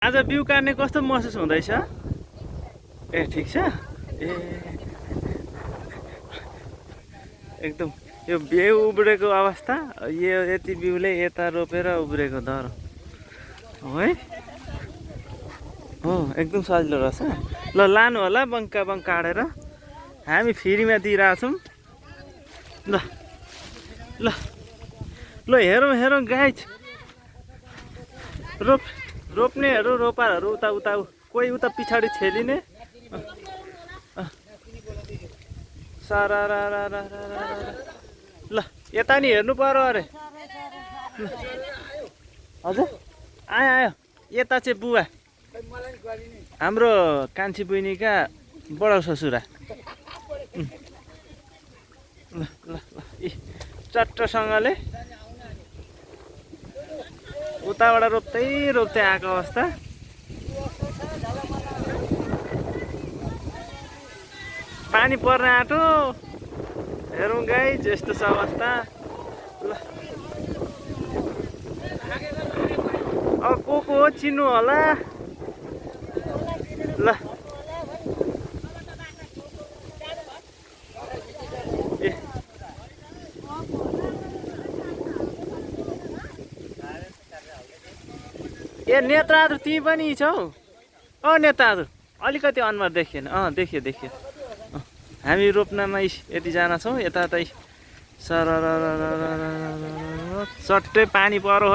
आज बिउ काट्ने कस्तो महसुस हुँदैछ? ए ठिक छ। ए एकदम यो बिउ उब्रेको अवस्था, यो यति बिउले यता रोपेर उब्रेको दर हो है। हो एकदम सजिलो रहेछ। ल लानु होला बङ्का बङ्क काटेर, हामी फ्रीमा दिइरहेछौँ। ल ल ल हेरौँ हेरौँ गाइज, रोप्नेहरू रोपारहरू उता उता कोही उता पछाडि छेलिने। सारा ल यता नि हेर्नु पर्यो अरे। हजुर आयो आयो, यता चाहिँ बुवा हाम्रो कान्छी बहिनीका बडा ससुरा। ल ल ल चट्टसँगले उताबाट रोप्दै रोप्दै आएको अवस्था। पानी पर्न आँटो, हेरौँ गाइज यस्तो छ अवस्था। ल अब को हो चिन्नु होला। ल ए नेत्रहादुर तिमी पनि छौ? नेत्रहादुर अलिकति अनुहार देखिएन। देखियो देखियो। हामी रोप्नमा यतिजना छौँ, यता सट्टै पानी परो।